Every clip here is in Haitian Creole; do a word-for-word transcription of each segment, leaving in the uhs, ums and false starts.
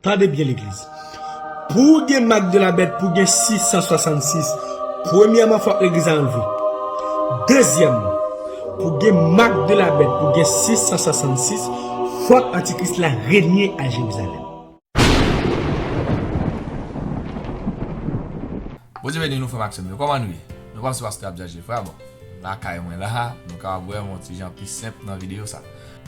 Tande byen, legliz. Pou w gen mak de la bèt, pou w gen sis san swasannsis, premyèman, fòk legliz la anlve. Dezyèmman, pou w gen mak de la bèt, pou w gen sis san swasannsis, fòk antikris la renye a Jerizalèm. Bondye beni nou, frè m ak sè m yo. Kòman nou ye? Nou pa sou pastè Abdias Jeffra, bon. Lakay mwen la, nou kapab wè m yon ti jan pi senp nan videyo sa.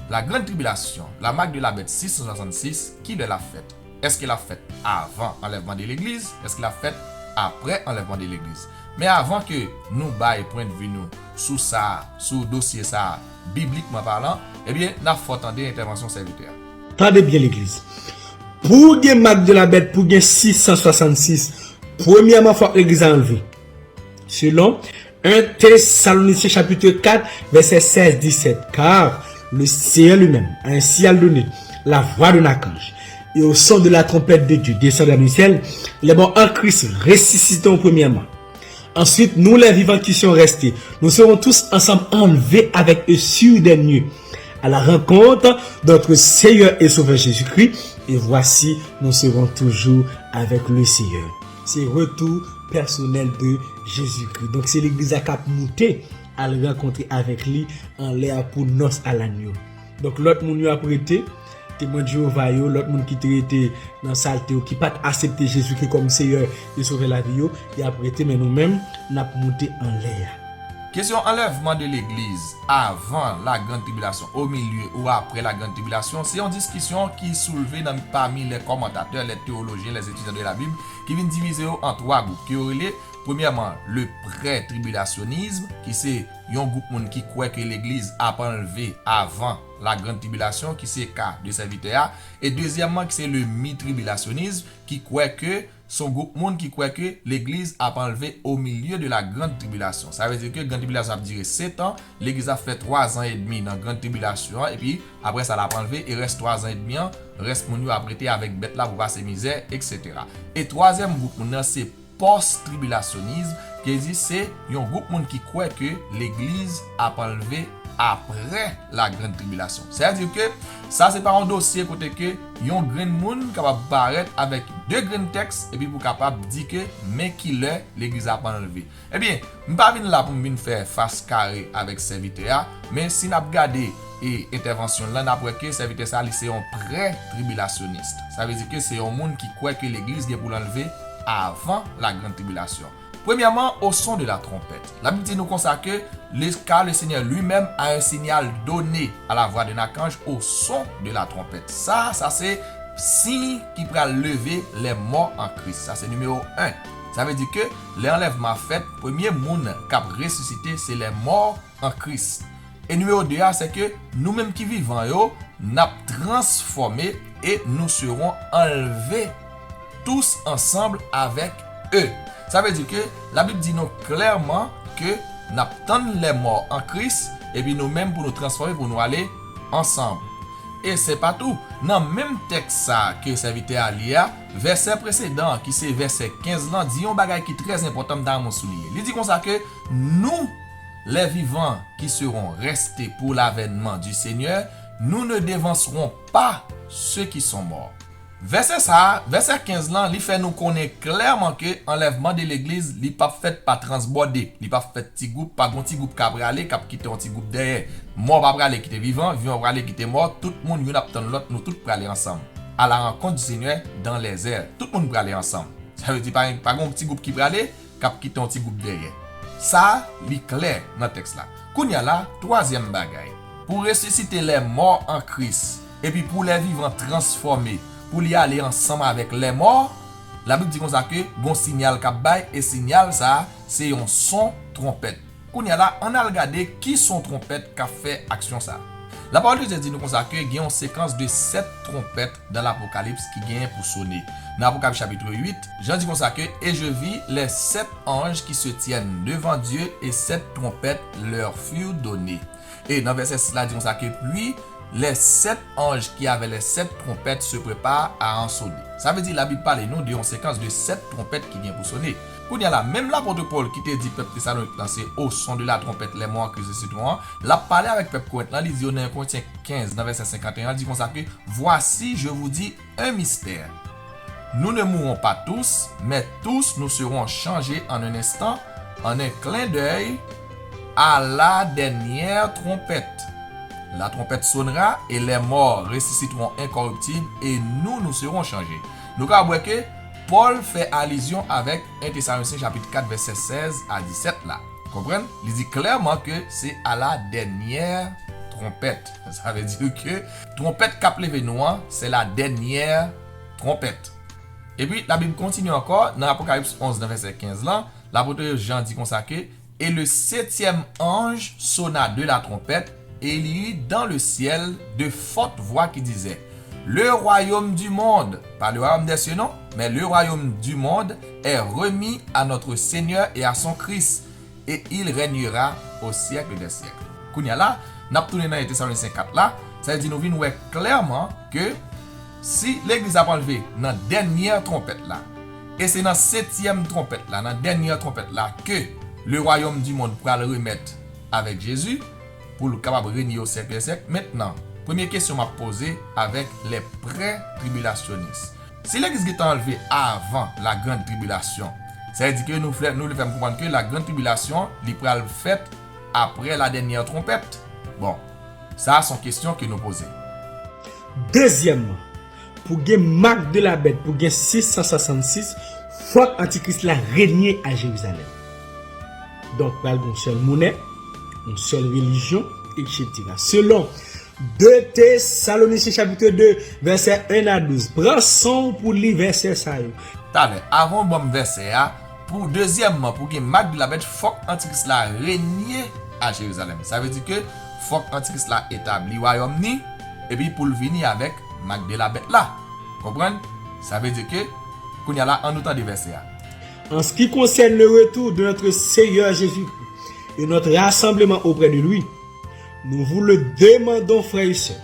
La grande tribulation, la marque de la bête six cent soixante-six, kilè l ap fèt? Èske l ap fèt avan anlèvman de legliz? Èske l ap fèt aprè anlèvman de legliz? Men avan ke nou bay pwendvi nou sou sa, sou dosye sa, biblikman palan, ebyen, n ap fè w tande entèvansyon sèvitè a. Tande byen, legliz. Pou w gen mak de la bèt, pou w gen sis san swasannsis, premyèman, fòk legliz la anlve. Selon un Thessaloniciens chapitre quatre, verset seize dix-sept, car le Seigneur lui-même a ainsi ordonné, la voix d'un archange et au son de la trompette de Dieu descendra du ciel, les morts en Christ ressusciteront premièrement. Ensuite, nous les vivants qui serons restés, nous serons tous ensemble enlevés avec eux sur des nuées à la rencontre de notre Seigneur et Sauveur Jésus-Christ, et voici, nous serons toujours avec le Seigneur. Se retou pèsonèl de Jezikri. Donk, se legliz la k ap moute al rankontre avèk li anlè a pou nòs a lanyo. Donk, lòt moun yo ap rete, Temwen de Jewova yo, lòt moun ki te rete nan salte yo, ki pa t aksepte Jezikri kòm Seyè e Sovè lavi yo, y ap rete, men nou menm, n ap moute anlè a. Kesyon anlèvman de legliz avan la grande tribulation, au milieu ou après la grande tribulation, se yon diskisyon ki soulve nan pami lè kòmantatè, lè teyolojyen, lè etidyan de la Bib, ki vin divize yo an twa gwoup, ke yo rele, premyèman, le prè-tribilasyonizm, ki se yon gwoup moun ki kwè ke legliz ap anlve avan la grande tribulation, ki se ka de sèvitè a, e dezyèmman, ki se le mi-tribilasyonizm, ki kwè ke se yon gwoup moun ki kwè ke legliz ap anlve au milieu de la grande tribulation. Sa vle di ke grande tribulation ap dire sèt an, legliz ap fè twa zan edmi nan grande tribulation an, epi apre sa l ap anlve, e rès twa zan edmi an, rès moun yo ap rete avèk bèt la pou pase mizè, etsetera. E twazyèm gwoup moun nan se pòs-tribilasyonis, ki di se yon gwoup moun ki kwè ke legliz ap anlve aprè la grande tribulation. Sètadi ke sa se pa yon dosye kote ke yon grenn moun kapab parèt avèk de grenn tèks epi pou kapab di ke men kilè legliz ap anlve. Ebyen, m pa vin la pou m vin fè fas kare avèk sèvitè a, men si n ap gade e entèvansyon l lan, n ap wè ke sèvitè sa a, li se yon prè-tribilasyonis. Sa vle di ke se yon moun ki kwè ke legliz gen pou l anlve avan la grande tribulation. Premyèman, au son de la trompette. Labib di nou konsa ke le, car le Seigneur lui-même a un signal donné à la voix d'un archange au son de la trompette. Sa, sa se siy ki pral leve lè mò an Kris. Sa se nimewo en. Sa vle di ke lè anlèvman ap fèt, premye moun k ap resisite se lè mò an Kris. E nimewo de a, se ke nou menm ki vivan yo, n ap transfòme et nous serons enlevés tous ensemble avec eux. Sa vle di ke Labib di nou klèman ke n ap tann lè mò an Kris, epi nou menm pou nou transfòme, pou nou ale ansanm. E se pa tou, nan menm tèks sa a ke sèvitè a li a, vèsè presedan an, ki se vèsè kenz lan, di yon bagay ki trè enpòtan, m ta renmen w souliye. Li di konsa ke nous, les vivants qui serons restés pour l'avènement du Seigneur, nous ne devancerons pas ceux qui sont morts. Vèsè sa a, vèsè kenz lan, li fè nou konnen klèman ke anlèvman de legliz, li p ap fèt pa transbòde, li p ap fèt ti gwoup, pa gon ti gwoup ka prale, k ap kite yon ti gwoup dèyè. Mò pa prale kite vivan, vivan pa prale kite mò, tout moun youn ap tann lòt, nou tout prale ansanm. À la rencontre du Seigneur dans les airs. Tout moun prale ansanm. Sa vle di pa, pa gon ti gwoup ki prale, k ap kite yon ti gwoup dèyè. Sa a, li klè nan tèks la. Kounye a la, twazyèm bagay. Pou resisite lè mò an Kris, epi pou lè vivan transfòme, pou li ale ansanm avèk lè mò, Labib di konsa ke gon sinyal k ap bay, e sinyal sa a, se yon son twonpèt. Kounye a la, ann al gade ki son twonpèt k ap fè aksyon sa a. Lapawòl de Dye di nou konsa ke gen yon sekans de sèt twonpèt dans l'Apocalypse ki genyen pou sone. Nan Apocalypse chapitre huit, Jan di konsa ke, et je vis les sept anges qui se tiennent devant Dieu, et sept trompettes leur furent données. E nan vèsè sis la di konsa ke, puis les sept anges qui avaient les sept trompettes se préparent à en sonner. Sa vle di Labib pale nou de yon sekans de sèt twonpèt ki gen pou sone. Kounye a la, menm lapot Pòl ki te di pèp Tesalonik lan se au son de la trompette les morts en Christ ressusciteront an, l ap pale avèk pèp Korent lan, li di yo nan en Korentyen kenz, nan vèsè senkanteyen an, li di konsa ke, voici, je vous dis un mystère. Nous ne mourrons pas tous, mais tous nous serons changés en un instant, en un clin d'œil, à la dernière trompette. La trompette sonnera et les morts ressusciteront incorruptibles et nous, nous serons changés. Nou ka wè ke Pòl fè alizyon avèk en Tesalonisyen chapit kat vèsè sèz a disèt la. Konprann? Li di klèman ke se a la dènyè twonpèt. Sa vle di ke twonpèt k ap leve nou an, se la dènyè twonpèt. Epi, Labib kontinye ankò nan Apokalips onz nan vèsè kenz lan, lapot Jan di konsa ke, et le septième ange sonna de la trompette, et il y eut dans le ciel de fortes voix qui disaient, le royaume du monde, pas le royaume des cieux non, mais le royaume du monde est remis à notre Seigneur et à son Christ, et il régnera au siècle des siècles. Kounye a la, n ap tounen nan en Tesalonisyen kat la, sa vle di nou vin wè klèman ke si legliz ap anlve nan dènyè twonpèt la, e se nan setyèm twonpèt la, nan dènyè twonpèt la, ke le royaume du monde pral remèt avèk Jezi, pou l kapab renye au siècle des siècles. Mentnan, premye kesyon m ap poze avèk les pré-tribulationnistes. Si legliz gentan anlve avan la grande tribulation, sa vle di ke nou fè, nou vle fè m konprann ke la grande tribulation, li pral fèt apre la dènyè twonpèt. Bon, sa a se yon kesyon ke nou poze. Dezyèmman, pou gen mak de la bèt, pou gen sis san swasannsis, fòk antikris la renye a Jerizalèm. Donk, pral gen yon sèl monè, yon sèl relijyon, etsetera. Selon de Tesalonisyen chapit de, vèsè en a douz. Pran san w pou li vèsè sa yo. Talè, avan w ban m vèsè a, pou dezyèmman, pou gen mak de la bèt, fòk antikris la renye a Jerizalèm. Sa vle di ke fòk antikris la etabli wayòm ni, epi pou l vini avèk mak de la bèt la. Konprann? Sa vle di ke, kounye a la, ann nou tande vèsè a. En ce qui concerne le retour de notre Seigneur Jésus-Christ et notre rassemblement auprès de lui, nous vous le demandons, frères et sœurs.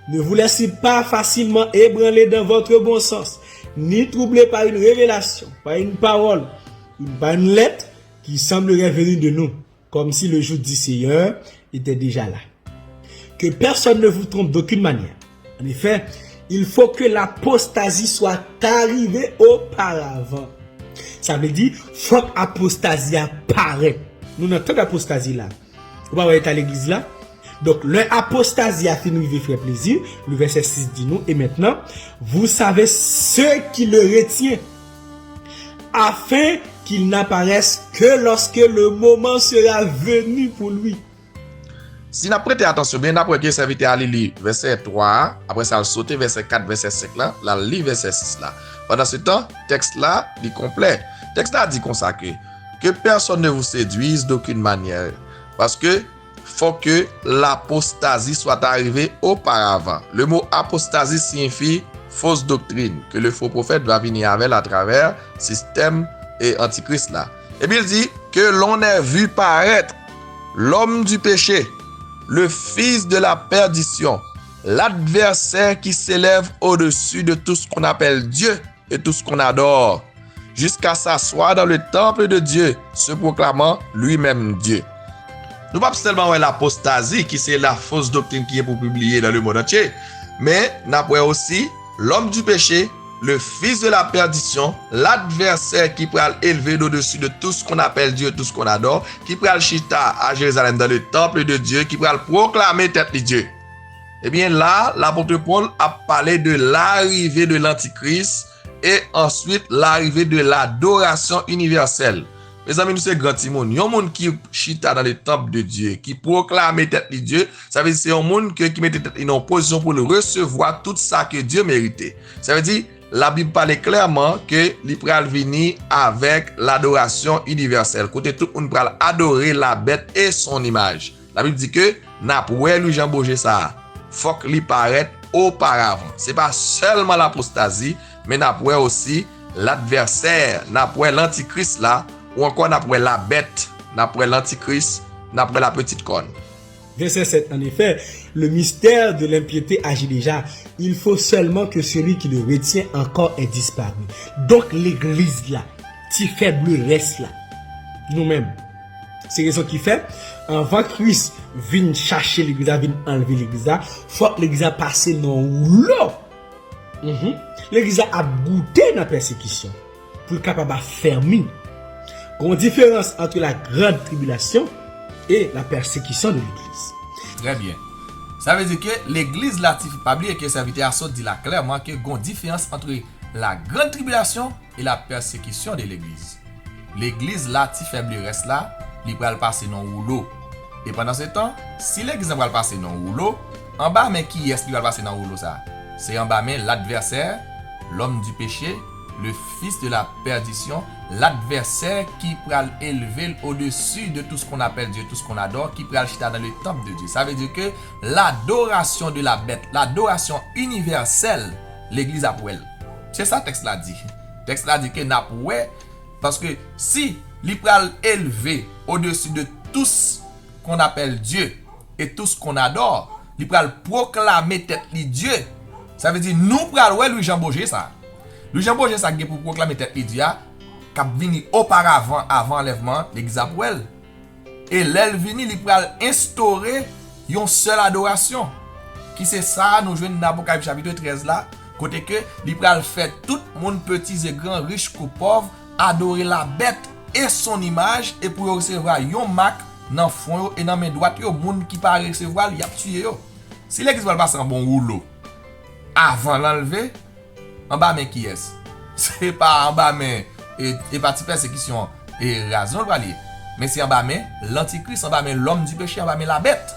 Ne vous laissez pas facilement ébranler dans votre bon sens, ni troubler par une révélation, par une parole, ou par une lettre qui semblerait venir de nous, comme si le jour du Seigneur était déjà là. Que personne ne vous trompe d'aucune manière. En effet, il faut que l'apostasie soit arrivée auparavant. Sa vle di, fòk apostazi a parèt. Nou nan tan apostazi la. Ou pa wè eta legliz la? Donk, lè apostazi a fin rive, frè Plezi, le vèsè sis di nou, et maintenant, vous savez ce qui le retient, afin qu'il n'apparaisse que lorsque le moment sera venu pour lui. Si n ap prete atansyon byen, n ap wè ke sèvitè a li li vèsè twa a, apre sa l sote vèsè kat, vèsè senk la, l al li vèsè sis la. Pandansetan, tèks la, li konplè. Tèks la di konsa ke, que personne ne vous séduise d'aucune manière, parce que faut que l'apostasie soit arrivée auparavant. Le mot apostasie signifie fausse doctrine, que le faux prophète va venir avec à travers système et antichrist là. Et puis il dit que l'on ait vu paraître l'homme du péché, le fils de la perdition, l'adversaire qui s'élève au-dessus de tout ce qu'on appelle Dieu et tout ce qu'on adore, jusqu'à s'asseoir dans le temple de Dieu, se proclamant lui-même Dieu. Nou p ap sèlman wè lapostazi, ki se la fausse doctrine ki gen pou pibliye dans le monde entier, men n ap wè osi l'homme du péché, le fils de la perdition, l'adversaire ki pral elve au-dessus de tout ce qu'on appelle Dieu, tout ce qu'on adore, ki pral chita a Jérusalem dans le temple de Dieu, ki pral pwoklame tèt li Dye. Ebyen la, lapot Pòl ap pale de larive de lantikris e answit larive de ladorasyon inivèsèl. Mezanmi, nou se gran timoun. Yon moun ki chita dans le temple de Dieu, ki pwoklame tèt li Dye, sa vle di se yon moun ke, ki mete tèt li nan yon pozisyon pou l resevwa tout sa ke Dye merite. Sa vle di, Labib pale klèman ke li pral vini avèk ladorasyon inivèsèl, kote tout moun pral adore la bèt e son imaj. Labib di ke n ap wè lwijanboje sa a. Fòk li parèt oparavan. Se pa sèlman lapostazi, men n ap wè osi ladvèsè, n ap wè lantikris la, ou ankò n ap wè labèt, n ap wè lantikris, n ap wè lapetit kòn. Verset sept, en effet, le mystère de l'impiété agit déjà. Il faut seulement que celui qui le retient encore ait disparu. Donk, legliz la, ti fèb rès la, nou menm. Se rezon ki fè, anvan Kris vin chache legliz la, vin anlve legliz la, fòk legliz la pase nan woulo. Mhm. Legliz la ap goute nan pèsekisyon pou l kapab afèmi. Gon diferans ant la grande tribulation et la persécution de l'église. Trè byen. Sa vle di ke legliz la ti, pa bliye ke sèvitè a sot di la klèman ke gon diferans ant la grande tribulation et la persécution de l'église. Legliz la ti fèblerès la, li pral pase nan woulo. E pandan se tan, si legliz la pral pase nan woulo, anba men kiyès li pral pase nan woulo sa? Se anba men l'adversaire, l'homme du péché, le fils de la perdition, l'adversaire ki pral elve l au-dessus de tout ce qu'on appelle Dieu, tout ce qu'on adore, ki pral chita dans le temple de Dieu. Sa vle di ke l'adoration de la bête, l'adoration universelle, legliz ap wè l. Se sa tèks la di. Tèks la di ke n ap wè, paske si li pral elve au-dessus de tout ce qu'on appelle Dieu et tout ce qu'on adore, li pral pwoklame tèt li Dye. Sa vle di nou pral wè Louis Jean Beaugé sa. Louis Jean Beaugé sa ki gen pou pwoklame tèt li Dye a, k ap vini oparavan, avan anlèvman an, legliz ap wè l. E lè l vini, li pral enstore yon sèl adorasyon, ki se sa a nou jwenn nan Apokalips chapit trèz la, kote ke li pral fè tout moun, peti e gran, rich kou pòv, adore labèt e son imaj, e pou yo resevwa yon mak nan fwon yo e nan men dwat yo. Moun ki pa resevwa l, y ap tiye yo. Si legliz pral pase anba yon woulo avan l anlve, anba men kiyès? Se pa anba men, e, e pa ti pèsekisyon e raz non l pral ye. Men se anba men lantikris, anba men l'homme du péché, anba men labèt.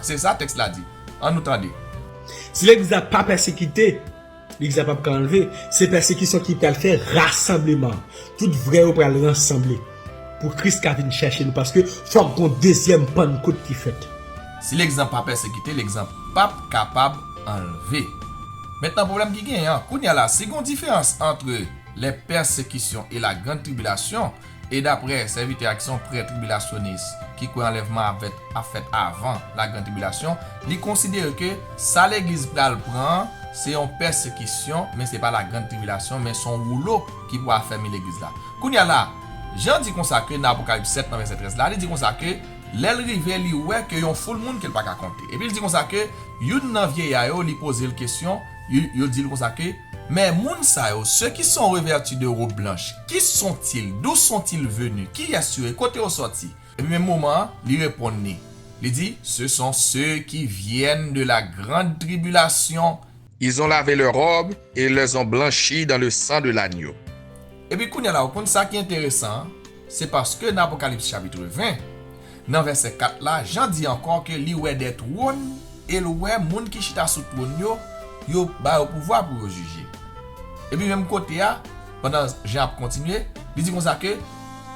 Se sa tèks la di. An nou tande. Si legliz la pa pèsekite, legliz la p ap ka anlve. Se pèsekisyon ki pral fè rasanbleman. Tout vrè yo pral rasanble pou Kris ka vin chèche nou, paske fòk gon dezyèm Pannkout ki fèt. Si legliz la pa pèsekite, legliz la p ap kapab anlve. Mentnan, pwoblèm ki genyen an, kounye a la, si gon diferans ant les persécutions et la grande tribulation, e daprè sèvitè a ki se yon prè tribilasyonis ki kwè anlèvman ap fèt, ap fèt avan la grande tribulation, li konsidere ke sa legliz pral pran an, se yon pèsekisyon, men se pa la grande tribulation, men se yon woulo ki pou afèmi legliz la. Kounye a la, Jan di konsa ke nan Apokalips sèt nan vèsè trèz la, li di konsa ke lè l rive, li wè ke yon foul moun ke l pa ka konte. Epi l di konsa ke youn nan vyeya yo, li poze l kesyon, yo, yo di l konsa ke, mais moun sa yo, ceux qui sont revêtus de robes blanches, qui sont-ils? D'où sont-ils venus? Kiyès yo ye? Kote yo sòti? Epi menm moman an, li reponn li. Li di, ce sont ceux qui viennent de la grande tribulation. Ils ont lavé leurs robes et les ont blanchies dans le sang de l'agneau. Epi kounye a la, ou konn sa ki enteresan an, se paske nan Apokalips chapit ven, nan vèsè kat la, Jan di ankò ke li wè de twòn e l wè moun ki chita sou twòn yo, yo ba yo pouvwa pou yo jije. Epi menm kote a, pandan Jan ap kontinye, li di konsa ke,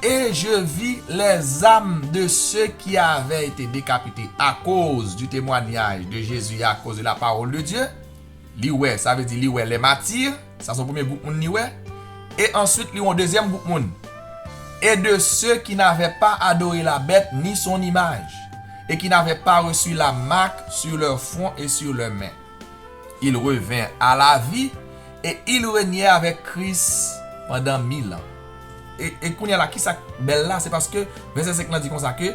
et je vis les âmes de ceux qui avaient été décapités à cause du témoignage de Jésus et à cause de la parole de Dieu. Li wè, sa vle di li wè les martyrs, sa se yon premye gwoup moun li wè. E answit, li wè yon dezyèm gwoup moun. Et de ceux qui n'avaient pas adoré la bête ni son image, et qui n'avaient pas reçu la marque sur leur front et sur leurs mains. Il revint à la vie et il régnait avec Christ pendant mille ans. E, e kounye a la, ki sa k bèl la? Se paske vèsè senk lan di konsa ke,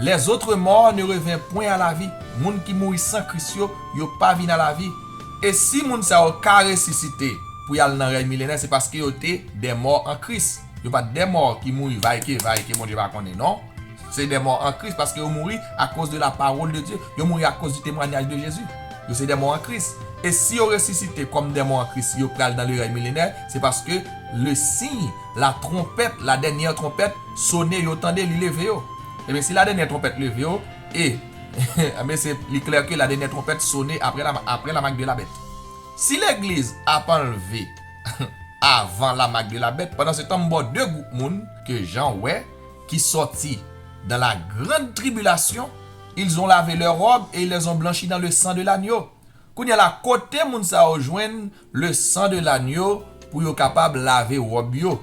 les autres morts ne revinrent point à la vie. Moun ki mouri san Kris yo, yo pa vin a lavi. E si moun sa yo ka resisite pou y al nan rèy milenè, se paske yo te des morts en Christ. Yo pa t des morts ki mouri va e ke, va e ke Bondye pa konnen, non. Se des morts en Christ, paske yo mouri à cause de la parole de Dieu. Yo mouri à cause du témoignage de Jésus. Yo se des morts en Christ. E si yo resisite kòm des morts en Christ, yo pral dans le règne millénaire, se paske le signe, la trompette, la dernière trompette, sone, yo tande, li leve yo. Ebyen, si la dènyè twonpèt leve yo, e, ebyen, se, li klè ke la dènyè twonpèt sone apre la, apre la marque de la bête. Si legliz ap anlve avan la marque de la bête, pandan se tan, m ba w de gwoup moun ke Jan wè ki sòti dans la grande tribulation, ils ont lavé leurs robes et ils les ont blanchies dans le sang de l'agneau. Kounye a la, kote moun sa yo jwenn le sang de l'agneau pou yo kapab lave wòb yo?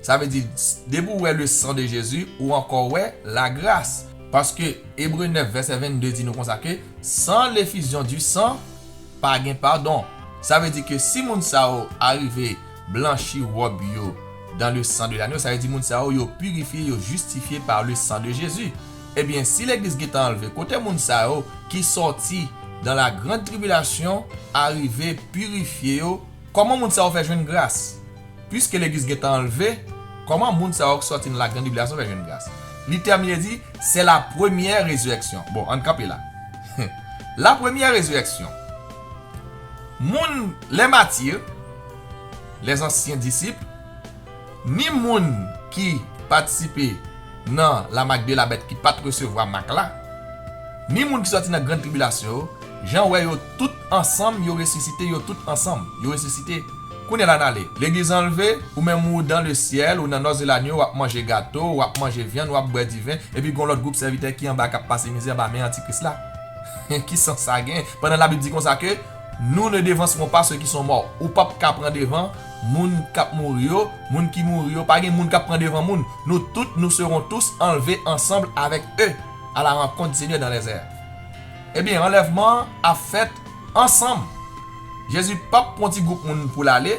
Sa vle di, depi w wè le sang de Jésus, ou ankò wè lagras. Paske Ebre nèf vèsè vennde di nou konsa ke, sans l'effusion du sang, pa gen padon. Sa vle di ke si moun sa yo arive blanchi wòb yo dans le sang de l'agneau, sa vle di moun sa yo, yo pirifye, yo jistifye par le sang de Jésus. Ebyen, si legliz gentan anlve, kote moun sa yo ki sòti dans la grande tribulation, a rive pirifye yo. Kòman moun sa yo fè jwenn gras? Piske legliz gentan anlve, kòman moun sa yo k sòti nan la grande tribulation fè jwenn gras? Li tèmine di, c'est la première résurrection. Bon, ann kanpe la. La première résurrection. Moun, les martyrs, les anciens disciples, ni moun ki patisipe nan la marque de la bête ki pa t resevwa mak la, ni moun ki sòti nan grann tribilasyon yo, Jan wè yo tout ansanm, yo resisite, yo tout ansanm, yo resisite. Kounye a la n ale. Legliz anlve, ou menm ou dans le ciel, ou nan Nòzelany yo, w ap manje gato, w ap manje vyann, w ap bwè diven, epi gon lòt gwoup sèvitè ki anba k ap pase mizè anba men antikris la. Ki sans sa gen? Pandan Labib di konsa ke, nous ne devancerons pas ceux qui sont morts. Ou p ap ka pran devan moun k ap mouri yo, moun ki mouri yo, pa gen moun k ap pran devan moun. Nous toutes, nous serons tous enlevés ensemble avec eux à la rencontre du Seigneur dans les airs. Ebyen, anlèvman an ap fèt ansanm. Jezi p ap pran ti gwoup moun pou l ale,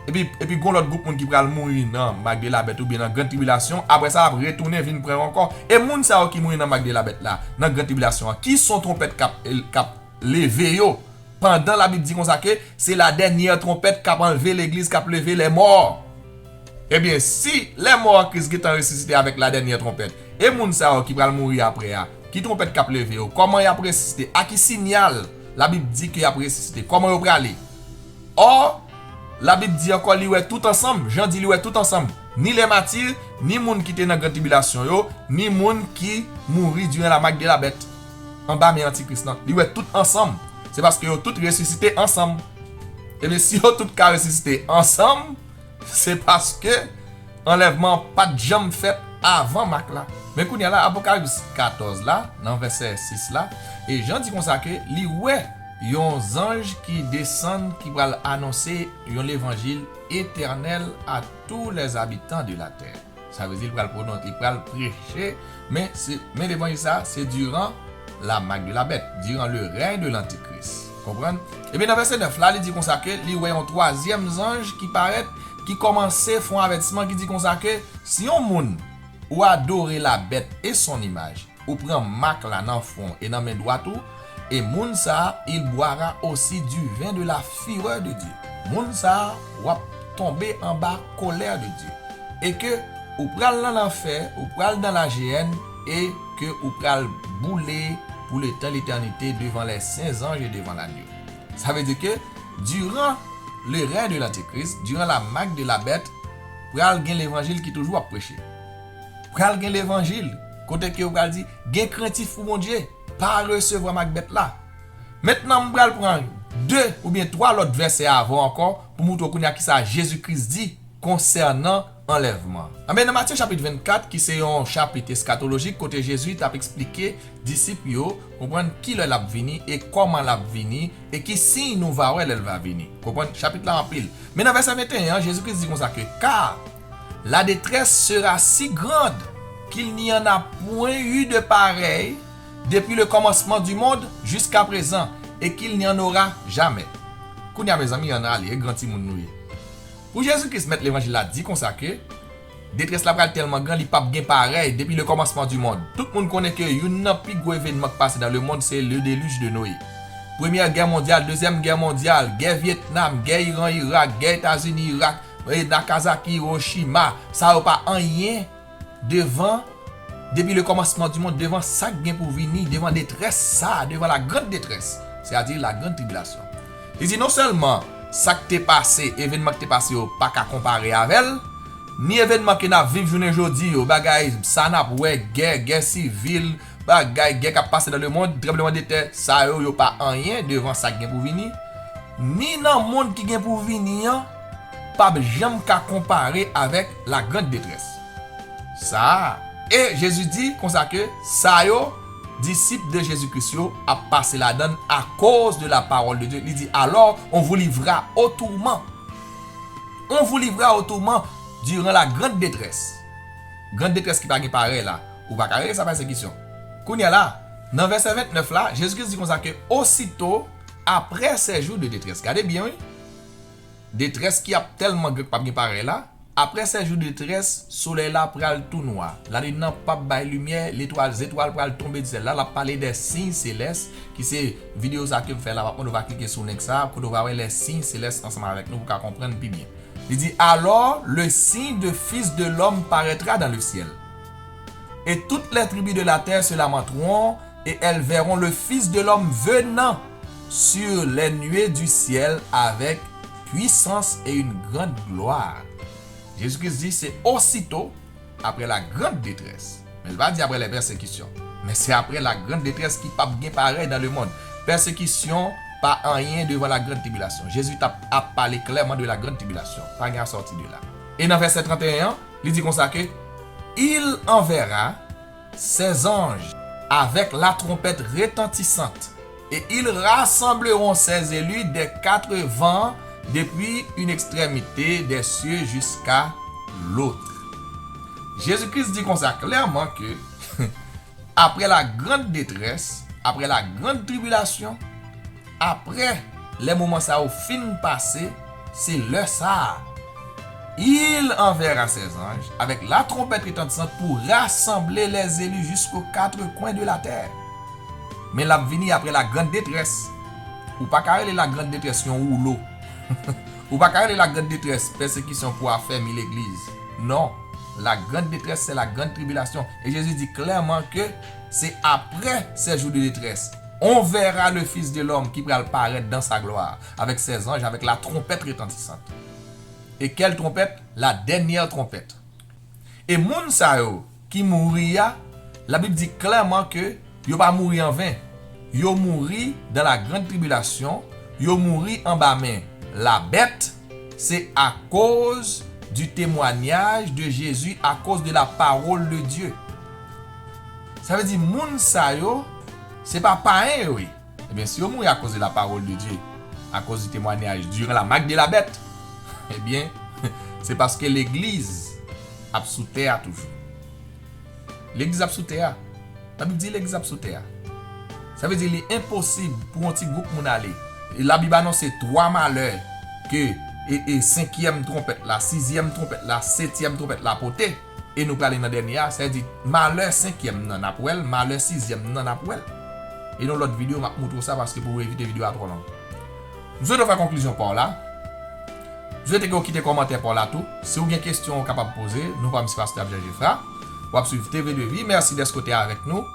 epi, epi gon lòt gwoup moun ki pral mouri nan marque de la bête oubyen nan grann tribilasyon, apre sa, l ap retounen vin pran yo ankò. E moun sa yo ki mouri nan marque de la bête la, nan grann tribilasyon an, ki son twonpèt k ap, k ap leve yo? Pandan Labib di konsa ke se la dènyè twonpèt k ap anlve legliz, k ap leve les morts. Ebyen, si les morts en Christ gentan resisite avèk la dènyè twonpèt, e moun sa yo ki pral mouri apre a, ki twonpèt k ap leve yo, kòman y ap resisite? A ki sinyal Labib di ke y ap resisite? Kòman yo prale? Ò, Labib di ankò li wè tout ansanm, Jan di li wè tout ansanm, ni les martyrs, ni moun ki te nan grann tribilasyon yo, ni moun ki mouri durant la marque de la bête, anba men antikris lan. Li wè tout ansanm. Se paske yo tout resisite ansanm. Ebyen, si yo tout ka resisite ansanm, se paske anlèvman an pa t janm fèt avan mak la. Men kounye a la, Apokalips katòz la, nan vèsè sis la, e Jan di konsa ke li wè yon zanj ki desann, ki pral anonse yon levanjil etènèl à tous les habitants de la terre. Sa vle di li pral pwononse, li pral preche, men se, men levanjil sa, se durant la marque de la bête, durant le règne de l'antichrist. Konprann? Ebyen, nan vèsè nèf la, li di konsa ke li wè yon twazyèm zanj ki parèt, ki kòmanse fè yon avètisman, ki di konsa ke si yon moun ou adore la bête et son image, ou pran mak la nan fwon e nan men dwat ou, e moun sa a, il boira aussi du vin de la fureur de Dieu. Moun sa a, w ap tonbe anba kòlè de Dye. E ke ou pral nan lanfè, ou pral nan lajeyèn, e ke ou pral boule pour le temps, l'éternité, devant les saints anges et devant l'agneau. Sa vle di ke, durant le règne de l'antichrist, durant la marque de la bête, pral gen levanjil ki toujou ap preche. Pral gen levanjil, kote ke yo pral di, gen krentif pou Bondye, pa resevwa mak bèt la. Mentnan, m pral pran de oubyen twa lòt vèsè avan ankò pou montre w kounye a kisa Jezi Kris di konsènan anlèvman. Anben, nan Matye chapit vennkat, ki se yon chapit eskatolojik, kote Jezi t ap eksplike disip yo, konprann kilè l ap vini e kòman l ap vini, e ki siy nou va wè lè l va vini. Konprann, chapit la anpil. Men nan vèsè venteyen an, Jezi Kris di konsa ke, car la détresse sera si grande qu'il n'y en a point eu de pareille depuis le commencement du monde jusqu'à présent, et qu'il n'y en aura jamais. Kounye a, mezanmi, ann ale, e gran timoun nou ye. Pou Jezi Kris mèt levanjil la di konsa ke detrès la pral tèlman gran, li p ap gen parèy depi le commencement du monde. Tout moun konnen ke youn nan pi gwo evènman k pase dans le monde, se le déluge de Noé. Premyè gè mondyal, dezyèm gè mondyal, gè Vyetnam, gè Iran, Irak, gè Etazini, Irak, e Nagasaki, Hiroshima, sa yo pa anyen devan, depuis le commencement du monde, devan sa k gen pou vini, devan detrès sa, devan la grande détresse, c'est-à-dire la grande tribulation. Li di non sèlman sa k te pase, evènman k te pase yo pa ka konpare avè l, ni evènman ke n ap viv jounen jodi yo, bagay sa n ap wè, gè, gè sivil, bagay, gè k ap pase dans le monde, tranblemanntè, sa yo, yo pa anyen devan sa k gen pou vini, ni nan mond ki gen pou vini an, p ap janm ka konpare avèk la grande détresse. Sa a, e Jezi di konsa ke sa yo, disip de Jezi Kris yo, ap pase ladann à cause de la parole de Dieu. Li di, alors, on vous livrera au tourment. On vous livrera au tourment durant la grande détresse. Grande détresse ki pa gen parèy la. Ou pa ka rele sa pèsekisyon. Kounye a la, nan vèsè ventnèf la, Jezi Kris di konsa ke aussitôt après ces jours de détresse. Gade byen, wi. Detrès ki ap tèlman gran k p ap gen parèy la, Apre sèt jou de detrès, solèy la pral tou nwa. Lalin nan p ap bay limyè, letwal, zetwal pral tonbe di syèl la. L ap pale de siy selès, ki se videyo sa ke m fè la, m ap mande w va klike sou link sa, kote w va wè les signes célestes ansanm avèk nou pou w ka konprann pi byen. Li di, alors, le signe de Fils de l'homme paraîtra dans le ciel. Et toutes les tribus de la terre se lamenteront, et elles verront le Fils de l'homme venant sur les nuées du ciel avec puissance et une grande gloire. Jezikri di se osito apre la grande détresse. Men l pa di apre les persécutions. Men se apre la grande détresse ki p ap gen parèy dans le monde. Pèsekisyon pa anyen devan la grande tribulation. Jezi t ap, ap pale klèman de la grande tribulation. Pa gen a sòti de la. E nan vèsè trannteyen an, li di konsa ke, il enverra ses anges avec la trompette retentissante, et ils rassembleront ses élus des quatre vents, depuis une extrémité des cieux jusqu'à l'autre. Jezikri di konsa klèman ke apre la grande détresse, apre la grande tribulation, apre lè moman sa yo fin pase, se lè sa a, il enverra ses anges avec la trompette retentissante pour rassembler les élus jusqu'aux quatre coins de la terre. Men l ap vini apre la grande détresse. Ou pa ka rele la grande détresse yon woulo. Ou pa ka rele la grande détresse pèsekisyon pou afèmi legliz. Non. La grande détresse, c'est la grande tribulation. E Jezi di klèman ke se apre sèt jou de detrès, on verra le Fils de l'homme ki pral parèt dans sa gloire, avec ses anges, avec la trompette retentissante. Et quelle trompette? La dernière trompette. E moun sa yo ki mouri a, Labib di klèman ke yo pa mouri anven. Yo mouri dans la grande tribulation, yo mouri anba men labèt, se akoz du témoignage de Jésus, à cause de la parole de Dieu. Sa vle di moun sa yo, se pa payen yo ye. Ebyen, si yo mouri akoz de la parole de Dieu, akoz du témoignage, durant la marque de la bête, ebyen, se paske legliz ap sou tè a toujou. Legliz ap sou tè a. Labib di legliz ap sou tè a. Sa vle di li enposib pou yon ti gwoup moun ale. E Labib anonse twa malè ke e, e senkyèm twonpèt la, sizyèm twonpèt la, setyèm twonpèt la pote. E nou prale nan dènye a, sa vle di malè senkyèm nan n ap wè l, malè sizyèm nan n ap wè l. E nan lòt videyo, m ap moutre w sa paske pou w evite videyo a twò long. M swete w fè konklizyon pa w la. M swete ke w kite kòmantè pa w la tou. Si w gen kesyon, w kapab poze. Non pa m se pastè Abdiel Geffrard. W ap swiv T V de Vie. Mèsi dèske w te avèk nou.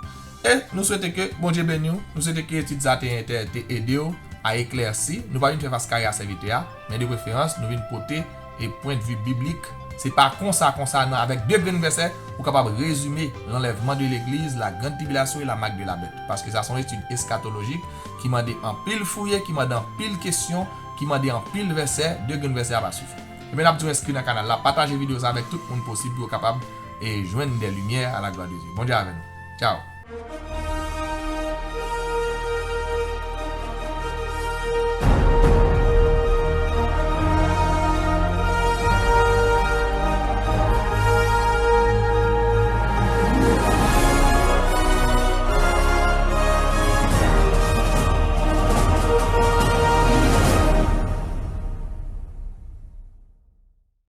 E nou swete ke Bondye beni w. Nou swete ke etid sa te, te, te ede w a eklèsi. Nou pa vin fè fas kare a sèvitè a, men de preferans, nou vin pote e pwendvi biblik. Se pa konsa, konsa, non, avèk de grenn vèsè, ou kapab rezime l'enlèvement de l'église, la grande tribulation et la marque de la bête. Paske sa se yon etid eskatolojik ki mande anpil fouye, ki mande anpil kesyon, ki mande anpil vèsè, de grenn vèsè a pa sifi. Ebyen, n ap di w enskri nan kanal la, pataje videyo sa avèk tout moun posib pou yo kapab e jwenn de limyè a la glwa de Dye. Bondye avè nou. Tchaw.